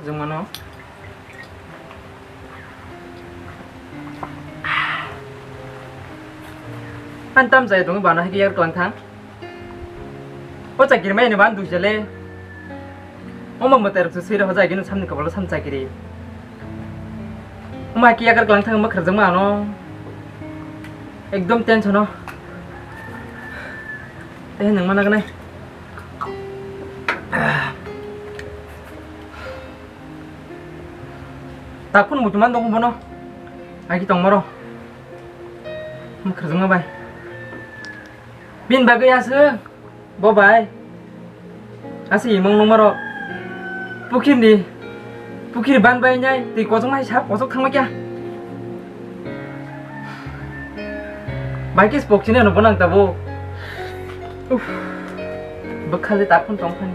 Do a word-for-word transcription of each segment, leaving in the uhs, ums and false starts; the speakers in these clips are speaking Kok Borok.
Jumano. An tam jai dong bana higi yak tong thang. O chakiri mai ni ban dujale. O ma motor su sira ho jai gini samni kabalo sam chakiri. O ma ki yak lang thang ma kharjang ma ano. Ekdom tension o. Teh nang mana kanai. Takun mutuman dong bono. Agi tong maro. Khajungma bai. Bin bagwi aswk bo bai. Aswk imong nung maro. Pukhirni, pukhir ban bai nai twi kosong hai sap kosok thangma kya. Bai kis pok sini ano bonang tabo. Uff. Bwkha le takun tong phani.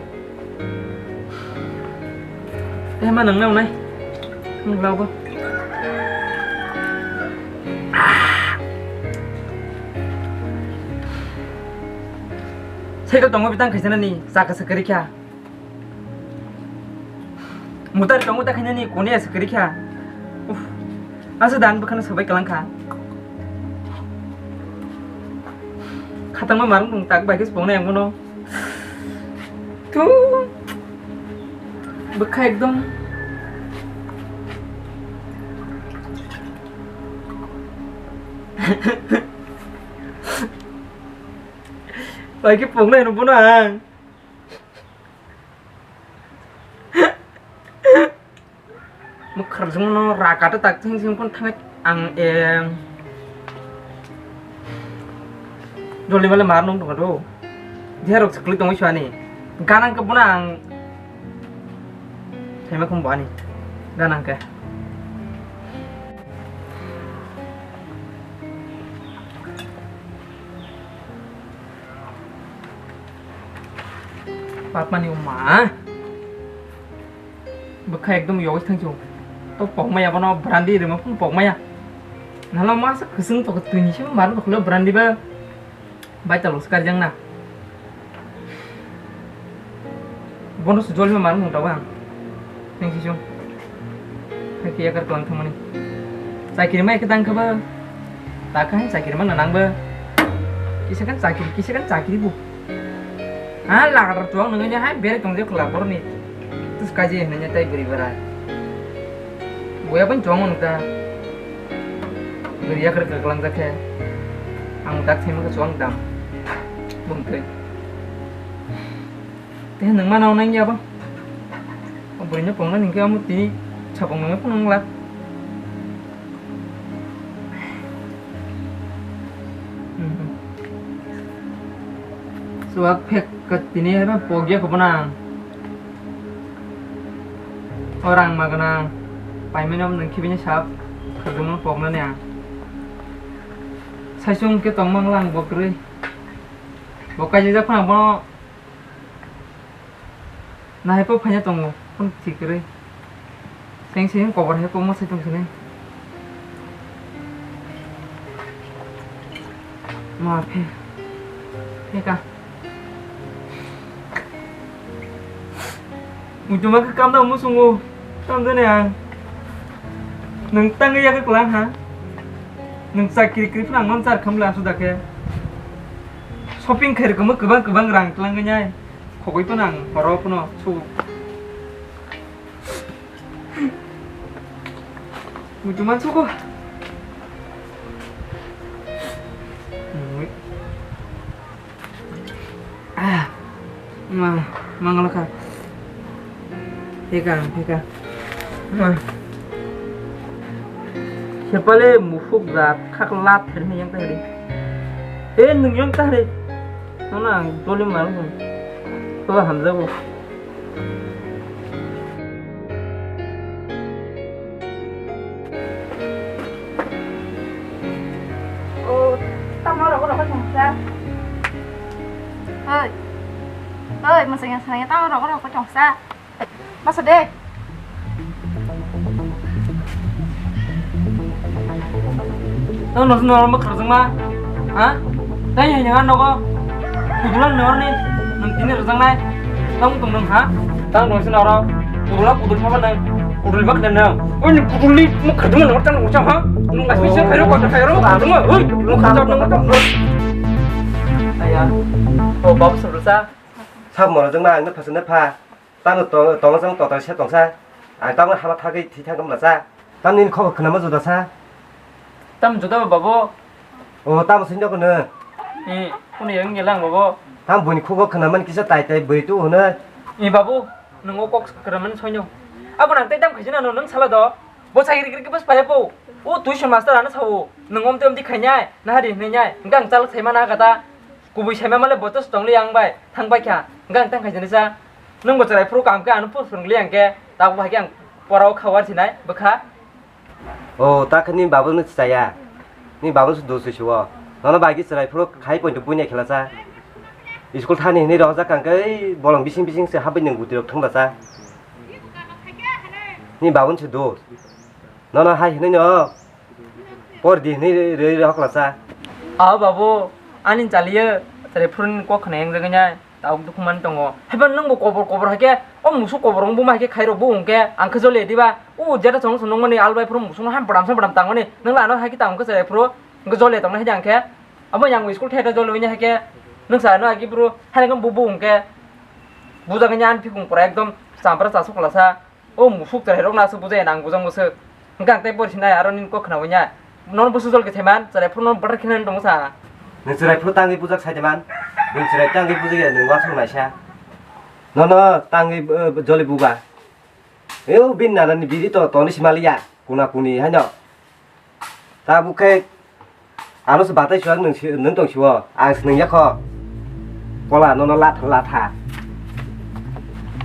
Eh, ma nang nang nai. Nang lau bo. Cycle tongo bitang khaisa nani, chaka sakari kha. Mutar tongo ta khaina ni kone sakari kha. Uff. Asa dan bwkhano sabai kalang kha. Khatangma marung tong tak bai kis pongnai ang bono. Tu bwkha ekdom. Bai khe pongnai no bono ang. Mwkhar jongno raka ta tak sing sing pon thangai ang em. Joli male mar nung tong do. Dia rok sekli tong suani. Ganang ke bona ang. Thema kum bani. Ganang ke. Patmani uma. Bwkha ekdom yogis thangsu. To pokmaya bono brandi rima phun pokmaya. Nalo masa khusung to twini se mar to khlo brandi ba. Bai talo skar jang na. Bono su jol ma mar mung tawa. Nang si sung. Hai kiya kar klang thamani. Sakiri mai kedang kaba. Takhan sakiri mana nang ba. Kisa kan sakiri, kisa kan sakiri bu. Ha, lagar tuang nang ini hai bere tong je kula borni. Tus kaji nanya tai beri bara. Boya pun tuang nang ta. Beri ya ker kelang ta khe. Ang tak thema ke tuang dam. Bung kai. Teh nang mana nang ya ba. Beri nya pong nang ke amu ti chapong nang pun nang la. Suak phek ka tini hai ma pokya ko bana. Orang ma gana. Paimani om nang kibini sap. Khagumang pokna ni ang. Saisung ke tongmang lang bokrui. Bokai jajak phang bono. Nahai po phanya tongo, phone thik kwrwi. Teng sini kobor hai kokma sai tong sini. Ma phe. Phe ka. Muchuma khe kamda musungo. Kamda ne ang. Nang tangwi yakhe kwlang ha. Nang chakri kri phano ang man char khamla suda khe. Shopping khair kamo kwbang kwbang rang twlang nai. Khogoi phano ang horo phano su. Muchuma suko. Ah, ma, mangala kha. Pheka, pheka. Ma. Sepale mufuk jat khak lat ther ni yang tari. Eh, nung yang tari. Nona joli maru. To hamjago. O, tamo rogo rogo chongsa. Oi. Oi, masanya saya tamo rogo rogo chongsa. Masa de. Tamo nasi norok ma kharjang ma. Ha? Tei hai nang nogo. Kudulan norni. Nang tini rajang nai. Tamo tong nang ha? Tamo nasi norok. Pudula pudul pha nang. Pudul bak dan nang. Oi ni pudul ni mo khadung nang tang mo cha ha. Nung ngai se khairo ko khairo mo khadung. Oi mo khadung nang tang. Aya. O babu sabra sa. Sab mora jong na ang na phasa na pha. Tamo to tong jong to ta se tong sa. Ang tamo hama thagwi thi thang kam la sa. Tamni khobor khna ma juda sa. Tam juda ba babu. O tamo sini ko na. Ni kuni yang ngelang babu. Tam buni khugo khna man kisa tai tai bui tu hona. Ni babu, nung o kok khna man soino. Abo nang tai tam khaisina no nung sala do. Bo sai rik rik bas paya po. O tuition master ano sao. Nung om tem di khainai. Na hari hnai nai. Ngang chal sai mana kata. Kubui sai ma male botos tong li ang bai. Thang bai kha. Ngang tang khaisina sa. Nung bo chwrai phuru kam khe ano phuru phwrwng li ang khe. Tabuk hai khe ang pora o khawar sinai. Bwkha. O, ta khe ni babu no chaya. Ni babu no dos sui suo. Nono bai ki chwrai phuru khai point buina khela cha. School thani hinwi rohorjak kang khe, ei bolong bising bising se habwi nwng guti rok thwng da cha. Ni babu no se dos. Nono hai hinwi no. Por di hinwi rwi rok la cha. A babu, ani chaliye, chwrai phuru ni kok khna yang jagwi nai. Tabuk dukhu man tongo. Haiba nwng bo kobor kobor hai khe, o musuk kobor wng buma hai khe khairok bo wng khe, ang khe jole diba? O jeta chong chong nungmani albai phuru musuk no ham bwdam sa bwdam tangmani, nwng lano hai khe tang khe chwrai phuru, hwnkhe jole tongna hai khe ang khe. Abo yang school thai jole wngya hai khe, nwng sa no agi phuru, hai khe bo bo wng khe. Bujak wngya ani phikung pura ekdom champra chasuk lasa. O musuk chwrai rok no aswk bujai nang bujang bwswk. Hwnkhe ang tei bori sinai aro nini kok khnawi ya. Nono bwswk jol khe thaiman, chwrai phuru nono bwthar khe nani tongsa. Nwng chwrai phuru tangwi bujak sai thaiman. Nwng chwrai tangwi bujak ya nwng uansuk naisa. Nono tangwi, eh, joli buba. Eu bin nana ni biri to toni simaliya. Kuna kuni haino. Tabuk khe ano se batai suak nwng si, nwng tong siwo. Ang se nwng yakho. Kola nono latha latha.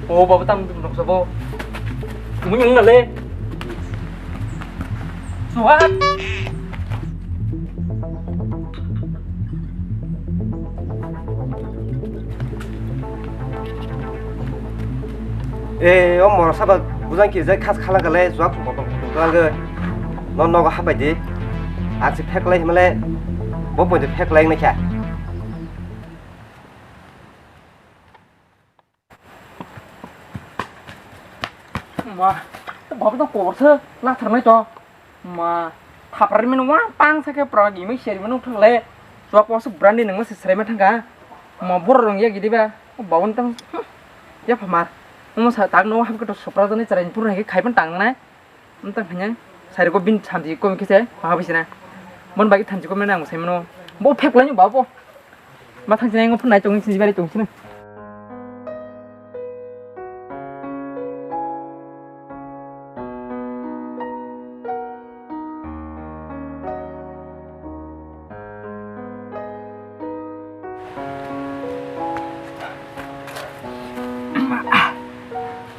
O baba tam tum nok sabo. Tumung yang nale. Suat. E, o moro sabo bujang ki jai khas khala gale juak botol botol khala ge. No nogo hapai di. Aksi phek lai himle bo poito phek lai nai kha. Ma, o baba to kobor se lathar nai to. Ma, thapar mino wa pang sa khe pra gi mi seri mino thang le. Juak wa su brandi nang ma se seri ma thang ka. Ma bor rong ya gidi ba. O baba tang. Ya phamar. Mo sa tak no ham ke to sopra jani charai pur nai khai pan tang nai. Wng tang khainai, sairok bini thanchi kom khe se, ma habwi sina. Mon bai thanchi kom nang sai mano. Bo phek lai ba bo. Ma thanchi nai phun nai tong sini bari tong sini.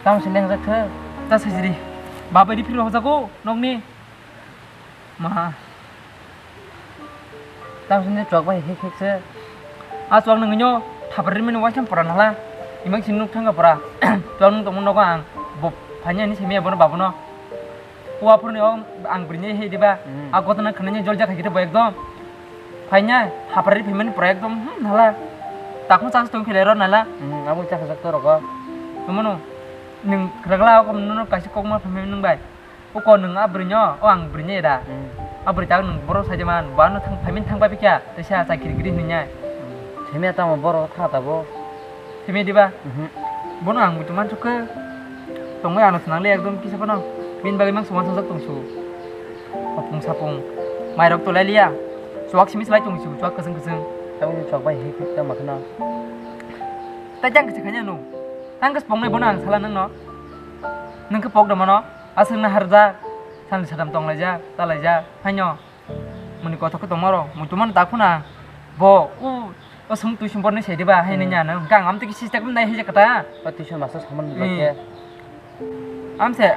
Tamo se lengjak khe, ta sajri. Babai ri phiro hojago nokni. Ma. Tamo se chuak bai hek hek se. A chuak nang nyo thapar ri mani waisam pora nala. Imang sin nuk thangka pora. Chuak nung tongmo nogo ang. Bo phanya ni simi abono babono. Uaphuruni o ang bwrwini hai diba? Hmm. A gotona khwnani jol jakha khe bo ekdom. Phaina hapari phaimani pura ekdom, hmm, hala. Takmo chas tong khele ro nala. Hmm, abo chakha jak to rogo. Tumono nwng khwragla o kom nono kaisa kokma phaimani nwng bai. O ko nwng a bwrwino, o ang bwrwini da. Hmm. A bwrwi tak nwng borok sajaman, bo ano thang phaimani thang bai pikya, teisa chakiri giri hwnwi nai. Hmm. Simi tamo borok tha tabo. Simi diba? Mhm. Bono ang muitu mansukha. Tongwi ano swnam le ekdom kisa phano. Bini bagwi mang suman sajak tong su. Hopung sapung. Mairok tolai liya. Chuak simi slai tong su, chuak kwchwng kwchwng. Tabuk ni chuak bai hik hik tamo kheno. Tai jang kwchwng khaina no. Tang kwchwng pongnai bono ang sala nang no. Nang khe pok da mano. Aswk na harjak. Sani sadam tong laijak, ta laijak. Haino. Muni kothok khe tongma rok, muitu mano ta khuna. Bo, u, o sung twi sung borni sai diba, hai nini ano. Hwnkhe ang amtwi khe system nai hai kata. O tuition master samani bai khe. Amse,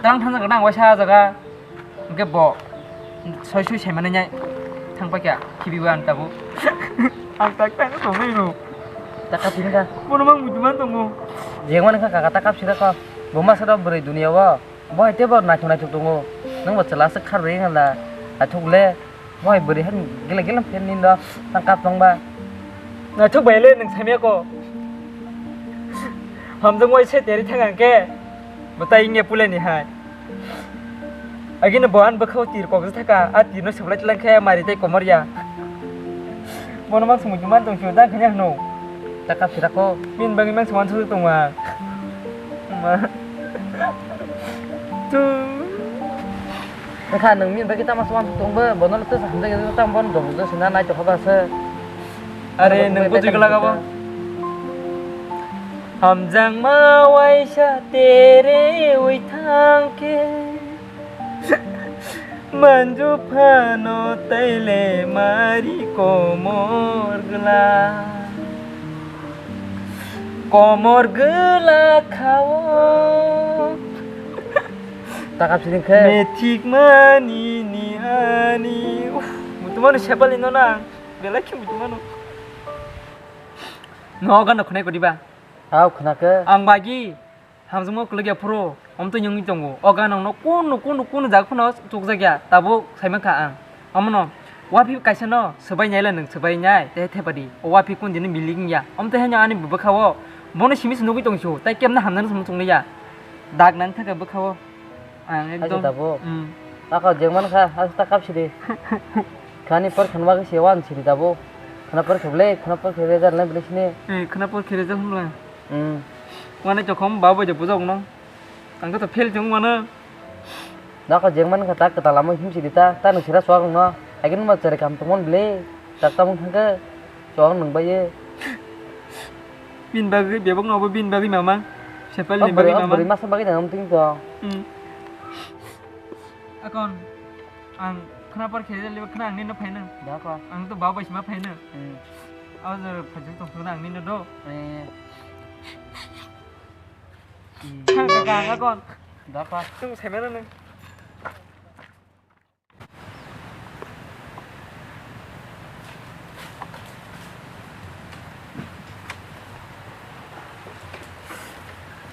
tang thang jaga nang waisa jaga. Hwnkhe bo, soi soi sai mani nai. Thang paikha, khibi wan tabu. Ang tak tak tongnai no. Taka phini ka. Bono mang muitu man tongo. Jeng mani kha kaka taka phini ka. Bo masa da bwrwi dunia o. Bo hai teibo naithok naithok tongo. Nwng bo chwla aswk kharwi wngla. Naithok le. Bo hai bwrwi hai gila gila phen ni do. Tang kap tong ba. Naithok bai le nwng saimya ko. Hamjak wai se teri thang ang ke. Bo tai inge pule ni hai. Agini bo an bwkhao tir kok je thaka, a tir no seblai tlang khe mari tei komor ya. Bono mang sumui man tong sio, jang khanya hno. Taka phira ko. Min bagi mang suman su tong ang. Ma. Tu. Wngkha nwng min bagi tama suman su tong bo, bono le tesa hamjak ya tamo bono jobor jobor sina nai tokha ba se. Are nwng bujui gala gabo. Hamjakma waisa tere wi thangkhe, manju phano taile mari komor gla, komor gla khao. Takap sining khe. Methik mani ni ani. Uf, mutumano sepali no nang. Belai khe mutumano. No gana khunai kodiba. Hao khwnakhe. Ang bagi hamjakma kwlwkya phuru omtwi wngwi tongo. O ganangno kunu kunu kunu jaga phano chukjakya tabuk saimankha ang. Omono wapi kaisa no swbai naila nwng swbai nai tei thepadi. O wapi kun jini milik wngya. Omtwi haino ani bwkhao bono simi se nugwi tongsu tei kemna hamjakno samung chungliya. Dak nang thaka bwkhao. Ang ekdom. Tabuk. Hmm. Ako jeng mankha, aswk ta kap sidi. Khani por khani bagwi se wan sidi tabuk. Khana por kheble, khana por khe result lai bwle sini. Eh, khana por khe result hwnla. Hmm. Wane chokhom ba bai de bujok no. Ang to fail jong mano. Nako jeng mankha ta kwtal lama him sidi ta, ta nung sira swak no. Agin ma chere kam tongmon bwle. Tak tamung thangkhe. Chwng nung bai ye. Bini bagwi bebak no obo bini bagwi mama. Sepal ni bagwi mama. Bwrwi masa bagwi nang tong to. Hmm. Akon ang khna par khe le khna ang nino phaina. Da ko. Ang to ba bai sima phaina. Hmm. Aw jor phajak tong khna ang nino do. Eh. Ka ka ka kon. Da ko. Tung sai mana nang.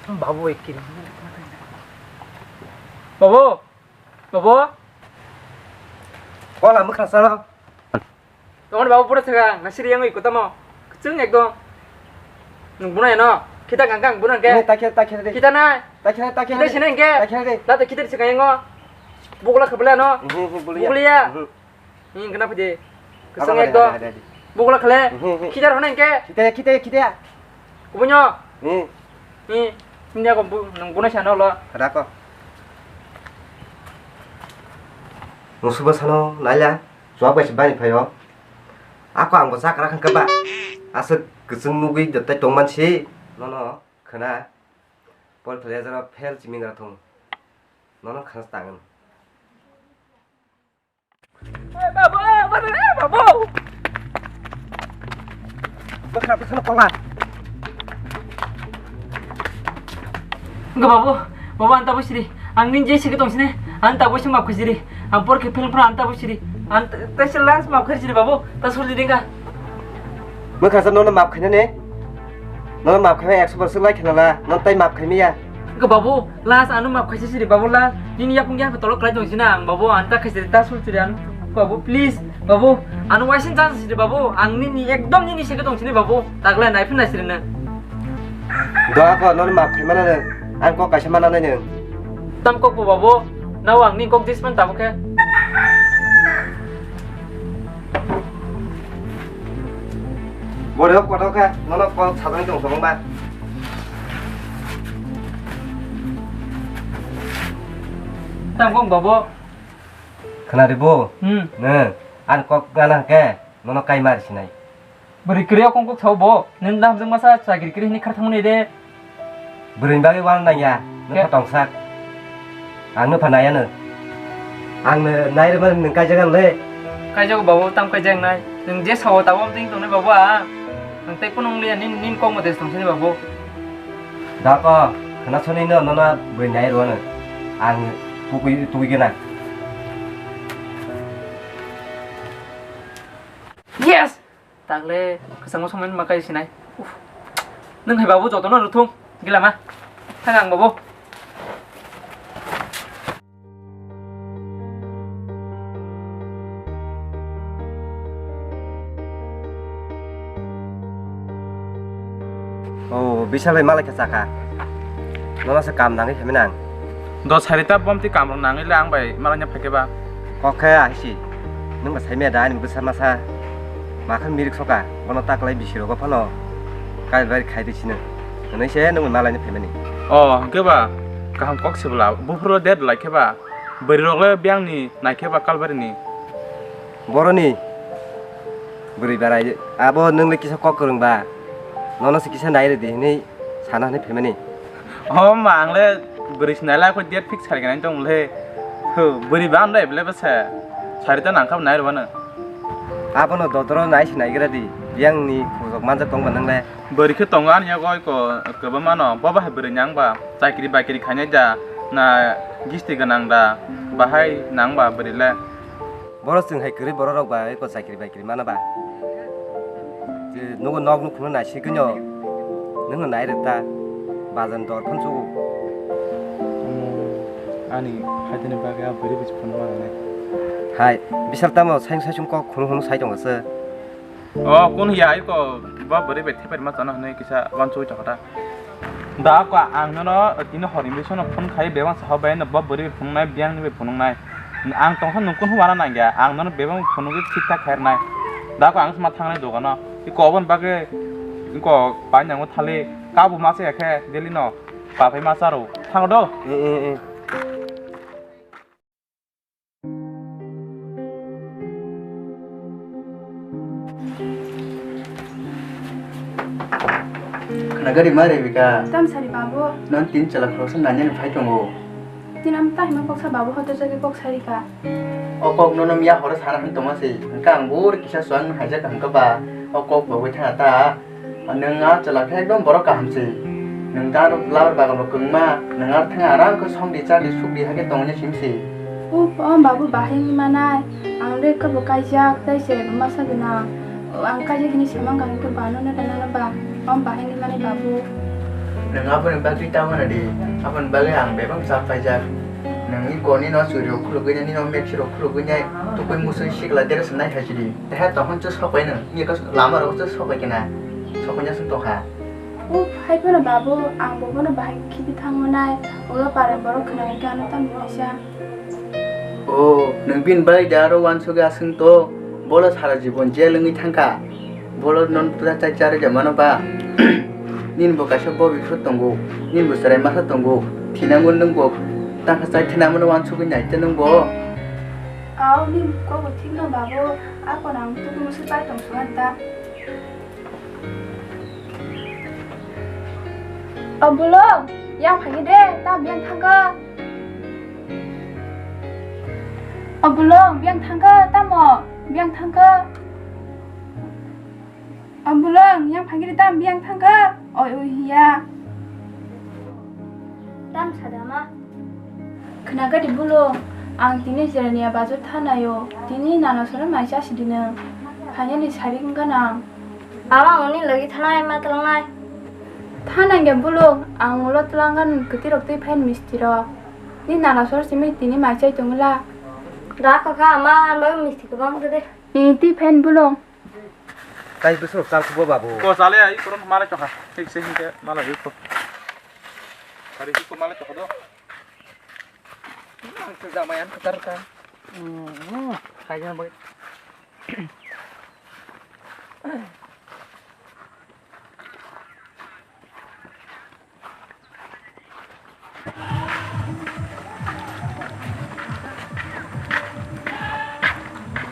Babu, ek kilo. Babu, babu. Kola mukha sano. Tongoni babu pura thega, nasiri yang ikutamo. Kecil ekdom. Nung bunai no, kita kangkang bunang ke. Ini takhir, takhir deh. Kita na. Takhir, takhir. Kita sini ke. Takhir deh. Lata kita di sekarang ngo. Bukla kebela no. Mhm, mhm, boleh ya. Bukla ya. Mhm. Ini kenapa deh? Keseng ekdom. Bukla kele. Mhm, mhm. Kita honang ke. Kita ya, kita ya, kita ya. Kubunyo. Ini. Ini, ini aku bu, nung bunai sana lo. Ada apa? Musuba sano, nailah. Chuak bai se bani phaio. Ako ang bo chakra khan khe ba. Aswk kwchwng nugwi de tai tongman si. Nono khna. Pol thole jara phel chiming ra thung. Nono khna tangan. Babu, babu, babu. Bwkha bwkha no kola. Enggak, babu. Babu, anta bo siri. Ang nin je sigi tong sini. Anta bo si map khajiri. Ang por ke film pro anta bo siri. Anta te se last map khajiri, babu. Ta sur jiri ka. Bwkha sa nono map khajani. Nono map khaima ekso bor swk lai khana la. Non tai map khaima ya. Enggak, babu. Last ano map khaisi siri, babu, last. Nini yapung yapung tolok khlai tong sini ang, babu. Anta khaisi ta sur siri ang. Babu, please. Babu, ano waising chance sidi babu, ang nini ekdom nini seke tong sini babu, tagle nai phina siri nang. Doa ko non map khai mana nang, ang kok kaisa mana nai nang. Tam kok bo babu, nao ang ni kok jisman tabo khe. Bore ok koto khe, nono kok sadang tong tong ba. Tam kok babu. Khna di bo. Hmm. Ne, ang kok gana ke. Nono kai mar sinai. Bwrwi kwrwi o kong kok sao bo. Nini dam jwng masa chakri kwrwi hini khar thangmani de. Bwrwi bagwi wal nang ya. Nung pha tongsak. Ang nung pha naya no. Ang no nai rwma nung kai jagan le. Kai jago babu, tam kai jang nai. Nung je sao tabo am ting tongnai babu a. Nung tai kunung liya nin nin kok mo des tong sini babu. Da ko, khna soni no nono bwrwi nai rwno. Ang tugwi tugwi gana. Yes! Tagle, kwchangma somai ma kai sinai. Uf. Nung hai babu jotono ruthung. Gila ma. Thang ang babu. Oh, Bisa bai malai khe chakha. Nono se kam nangwi phaimani ang. Do sari ta bomti kam rok nangwi le ang bai malai nya phaikhe ba. Kok khe ahisi. Nwng ba saimaya da ani bwsa masa. Makhan mirik soka. Bono ta kwlai bisi rogo phano. Kaibai khai di sino. Hwnwi se nwng bai malai ni phaimani. O, hwnkhe ba kaham kok se bwla. Buphuru date lai khe ba. Bwrwi rok le biyang ni nai khe ba Kalbari ni. Boroni bwrwi barai abo nwng le kisa kok kwrwng ba. Nono se kisa nai rwdi hwnwi sana hwnwi phaimani. O ma, ang le bwrwi se nai lai kho date fix sari gwnang tong le. Ho, bwrwi ba ang dai bele bwsa. Sari ta nang kha nai rwbano. Abono dodoro nai se nai gra di. Biyang ni khujok manjak tong ba nwng le. Bwrwi khe tongo ani yago iko kwbangma no. Bo bahai bwrwi ni ang ba. Chakri bakri khainai da. Na gisti gwnang da. Bahai nang ba bwrwi le. Borok chwng hai kwrwi borok rok ba eko chakri bakri mana ba? Je nugo nok nukhungno naisigwino nwngno nai rwk ta, bazan dor phano chugo. Omo, ani phaitani bagwi a bwrwi bwsai phunukma nangnai. Hai, bisal tamo saisung saisung kok khunu khunu sai tongo se. O, kun ya iko ba bwrwi bai thepari ma chana hwnwi kisa wansugwi tongkha ta. Da ko ang nono tini hor ni bisingo phone khai bebak sa hobai no ba bwrwi phunuknai biyang ni bai phunuknai. Ang tongkha nung kun hubana nangya ang nono bebak phunugwi thik thak khairnai. Da ko ang sma thangnai dogano. Iko obon bagwi iko pai nango thali kabu masa ya khe daily no paphai masa ro. Thango do. Khna gari ma Rebecca. Tam sari babu. Non tin chala khoroksa nanya ni phai tongo. Tin am ta hima koksa babu hoto jagi kok sari ka. O kok no nom ya horo sana han tongma se. Hingka ang bor kisa suang haja ka hingka ba. O kok bo bai thana ta. Nwng a chwla khe ekdom borok kaham se. Nwng ta aro flower bagan bo kwbangma, nwng aro thang aram khe song di cha di suk di hakhe tongwi simi se. Uff, o babu bahai wngwi manai, ang le kebo kaijak, tei se masa gwnang. O ang kaijak hwnwi se mankha hwnkhe ba nono da nono ba, o bahai wngwi manai babu. Nwng aboni bagwi ta wana di, aboni bagwi ang bebak chak kaijak. Nwng ni koni no churi rok khulugwi nai, nini no mepsi rok khulugwi nai, tukui musui sikla dere se nai hai sidi. Teha tongkha chwng sopai nw, wngya khe lama rogo chwng sopai khe na, sopai na chwng tongkha. Uff, hai phano babu, ang bo bono bahai khibi thango nai, ulo paran borok khna hwnkhe ano tamo kaisa. O, nwng bini bai da aro wansugwi aswng to, bolo sara jibon jel wngwi thangkha, bolo non pura chai charwi da mano ba. Nini bo kaisa bobifru tongo, nini bo chwrai masa tongo, thinango nwng bo tangkha chai thina mano wansugwi nai te nwng bo. Aw, ni kok bo thik no babu, a kono ang tuku musu pai tong sung ta. O bulong, yang phagi de, ta biyang thangka. O bulong, biyang thangka, tamo, biyang thangka. O bulong, yang phagi de, tam biyang thangka. Oi, oi, hiya. Tam sadama. Khna gadi bulong, ang tini Jerania bazar thanayo, tini nana sore mai chasi dinang. Hanya ni sari wngka nang. Ama uni lagi thanai ma talangnai. Thanang ya bulong, ang ulo talangan kwtwi rok twi phain misti rok. Ni nana sor simi tini mai chai tongla. Da kha kha ama ang bai misti kwbang khe de. Ni twi phain bulong. Tai bwswk chal kubo babu. Ko chale ai koron male chokha. Thik se hinke mala iko. Kari iko male chokha do. Ang se jamai ang katar ka. Hmm, kaijan bai.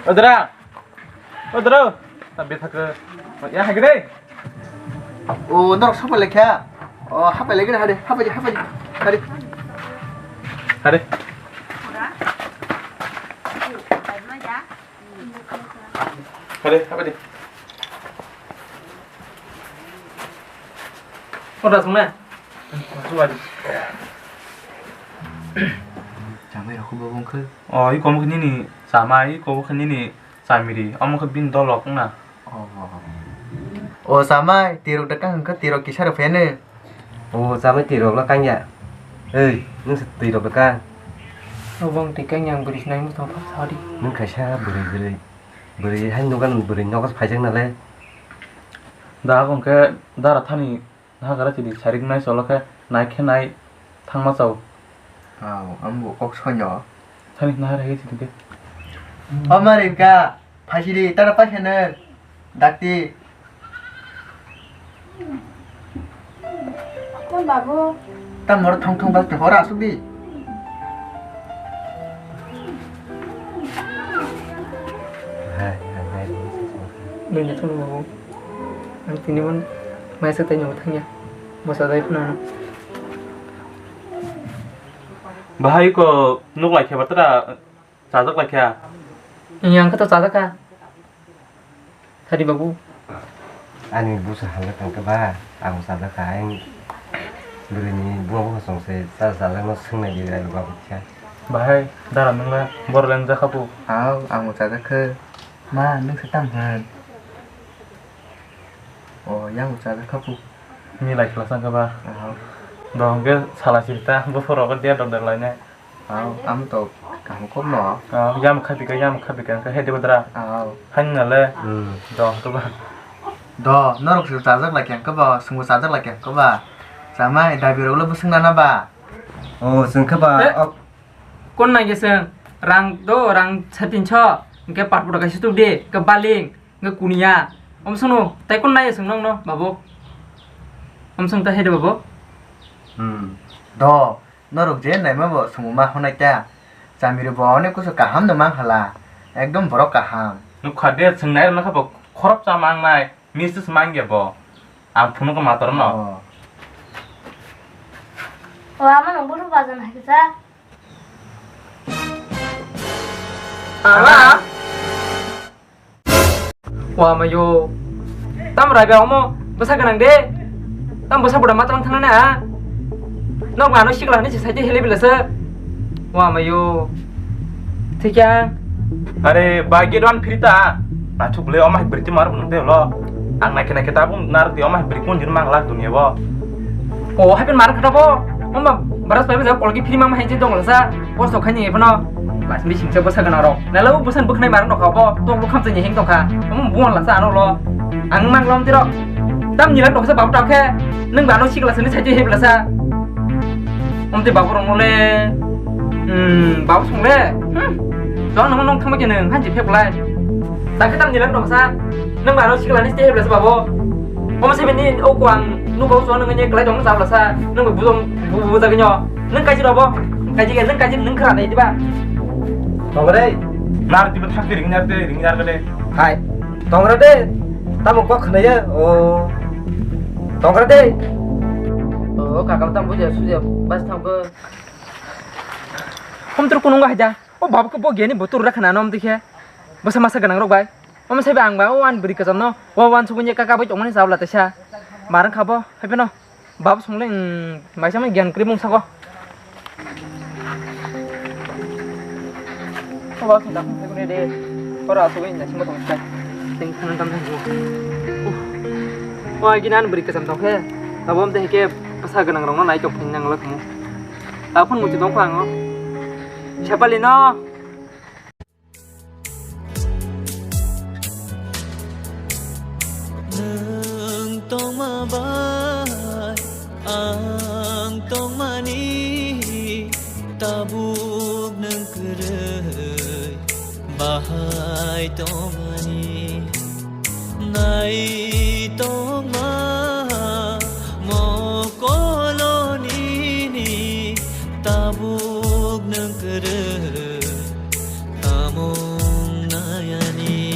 Odra. Odra. Tabi thak. Ya hagre. O norok sapa lekha. O hapa lekha hade, hapa di, hapa di. Hade. Hade. Hade, hapa di. Odra sungne. Chamai rokhu bo wngkhe. O, i komo khe nini chamai, i komo khe nini chamiri. Omo khe bini dolok wngna. O, o, chamai, tirok da kang khe tirok kisa rw pheno. O, chamai tirok la kang ya. Ei, nwng se tirok da kang. Obo wng twi kang yang bwrwi sinai muchung thok sa di. Nwng kaisa bwrwi bwrwi. Bwrwi hai nogo bwrwi nogo phaijak nalai. Da hwnkhe dara thani Naha gara chidi, sarik nai cholo khe, nai khe nai thangma chao. Hao, ambo kok sonyo. Thani naha rege chidi khe. O ma Ribika, phaisidi, tara paisa nang. Dakti. Ton babu. Tam nor thong thong bas hora asuk di. Hai, hai, hai. Nini thong babu. Ang tini mon maisa tei nyobo thangya. Mosa dai phano. Bahai ko nuk lai khe batra chajak lai kha. Yang khe to chajak kha. Thari babu. Ani busa halak ang khe ba, ang chajak kha. Ang bwrwini buma buma song se chajak chajak no swngnai di rai babu kha. Bahai dara nungla bor leng jakha bu. Au, ang chajak kha. Ma, nung se tam han. O, yang chajak kha pu. Milai khwlasa khe ba. Aha. Do hwnkhe sala sirta, buphuru rok dia dok dok lainai. Aw, ang to kaham kok no. Aw, yam khapi ka, yam khapi ka, hwnkhe hede bodra. Aw. Hani nale. Hmm. Do hwnkhe ba. Do, norok se chajak lai khe hwnkhe ba, swngo chajak lai khe hwnkhe ba. Chamai, dabi rok le bwswk nana ba. O, chwng khe ba, eh, ok. Kon nai khe chwng, rang do, rang satinso, hwnkhe patpura kaisa tuk di, hwnkhe baling. Nga kuniya. Om sono, tai kon nai song nong no, babu. Om song ta hede, babu. Hmm. Do, norok je naima bo sumuma honai ta. Chamiri bo onek kusu kaham no mang hala. Ekdom borok kaham. Nukha de, song nai rok nokha bo khorok cha mang nai. Misis mang ya bo. Ang phunu ko mator no. Oh. O ama no bulu bajan hai sa. Ama. Wa mayo. Tam rai ba omo bwsa gwnang de. Tam bwsa buda matwlang thangna na. Nok mano sikla ni sai te hele bila se. Wa mayo. Thikya. Are ba ge don phirita. Na thuk le oma hibri ti mar bunte lo. Ang na kena kita bung nar ti oma hibri kun jin mang lak dunia bo. O hapen mar khata bo. Oma baras pai ba kolgi phiri mang hai je dong la sa. Post khaini phano. Bas mi singsa bwsa gana rok. Nalo bwsa bwkhnai marang rok bo. Tok bwkham chini heng tongkha. Omo buwan lasa ano lo. Ang mang lom tiro. Tam nilak toksa babu tokhe. Nung bano sikla sini saji he blasa. Omte babu rong le. Hmm, babu song le. Hmm. Jong nang nong thangma kene hanji phek lai. Takhe tam nilak toksa. Nung bano sikla ni ste he blasa babu. Omo se bini o kwang nung babu song nung ne klai tong sa blasa. Nung bu bu bu bu ta gnyo. Nung kaji robo. Kaji ke nung kaji nung khara nai diba. Tongre. Nar tiba thak ring nar te ring nar kade. Hai. Tongra de. Tamo kok khna ya. O. Tongra de. O kakal tam buja suja bas thang ko. Hom tur kunung ga haja. O babu ko bo geni botur ra khna nom dikhe. Basa masa ganang rok bai. Omo sai ba ang ba o an bri kacham no. O wan sugun ye kaka bai tongmani sabla tesa. Marang khabo. Hai peno. Bab song le, hmm, maisa mai gyan kri mung sako. O bab song dakung sai kune de. Ora asugui na simo tong sai. Teng khanan tam sai ko. Uh. O agi nan beri kesam tong khe. Abo am te ke pasa ganang rong no nai tok thang nang lak mu. Apun muchi tong phang o. Sepali no. Nwng tongma bai ang tongmani, tabuk nwng kwrwi bahai tongmani. Naitokma mokolo nini, tabuk nwng kwrwi tamung nayani.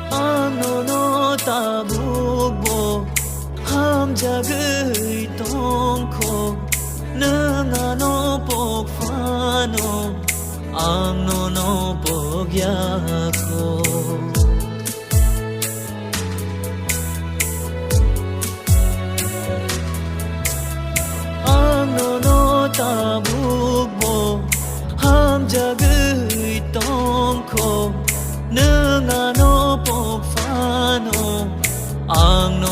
Ano no tabuk bo hamjagwi tongkho, Ano pok phano ang nono pok yakho. Ang nono tabuk bo hamjagwi tongkho. Nwng ano pok phano ang